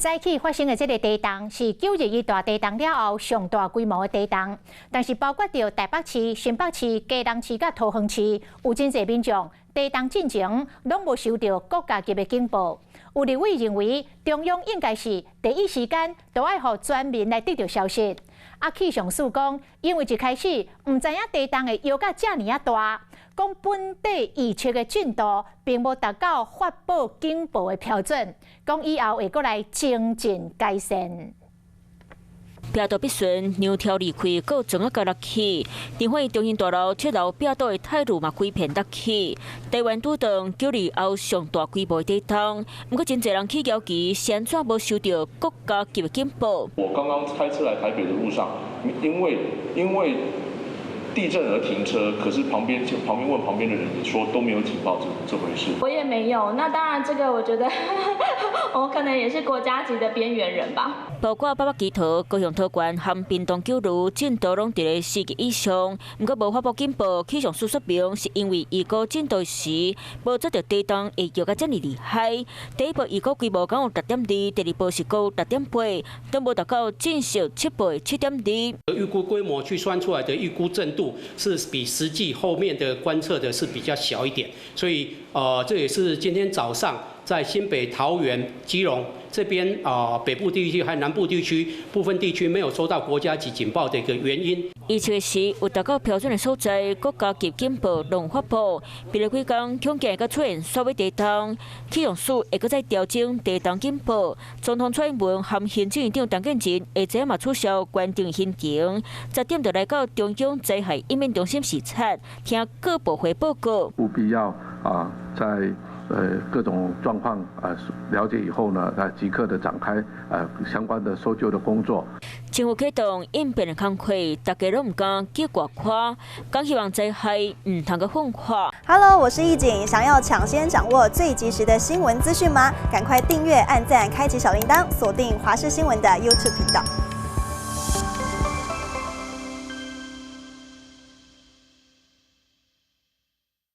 早起發生的這个地動是9·21大地動了後上大規模的地動，但是包括著台北市、新北市、基隆市佮桃園市，有真濟民眾地動進前攏無收著國家級的警報。有立委認為中央應該是第一時間都愛予全民來得著消息。啊，氣象署講，因為一開始毋知影地動會搖甲遮爾仔大，講本底預測的進度並無達到發布警報的標準，講以後會閣來精進改善。壁刀必順，牛跳離開，閣撞仔共落去。電話中心大樓七樓壁刀的鐵路嘛規片落去。台灣拄著9·2後上大規模地動，毋過真濟人去搖旗，是按怎無收著國家級的警報？我剛剛開車來台北的路上，因為地震而停車，可是旁邊問旁邊的人也說都沒有警報這回事。我也沒有，那當然這個我覺得我可能也是國家級的邊緣人吧。包括北北基桃、高雄桃園和屏東九如，震度攏佇咧4級以上。毋過無發布警報，氣象署說明是因為預估震度時無測著地動會搖甲遮爾厲害。第一波預估規模敢有6.2，第二波是閣6.8，都無達到正式七波7.2。預估規模去算出來的預估震度是比實際後面的觀測的是比較小一點，所以這也是今天早上在新北、桃園、基隆這邊啊北部地區和南部地區部分地區沒有收到國家級警報的一個原因。預測時有達到標準的所在，國家級警報攏發布。未來幾工恐驚會閣出現細微地動，氣象署會閣再調整地動警報。總統蔡英文和行政院長陳建仁下晝嘛取消原定行程，10點就來到中央災害應變中心視察，聽各部會報告。務必要啊，在各種狀況啊了解以後呢，啊即刻的展開相關的搜救的工作。政府啟動應變的工課，大家攏毋敢去外看，講希望災害毋通閣放化。 Hello，我是易景，想要搶先掌握最及時的新聞資訊嗎？趕快訂閱、按讚、開啟小鈴鐺，鎖定華視新聞的 YouTube 頻道。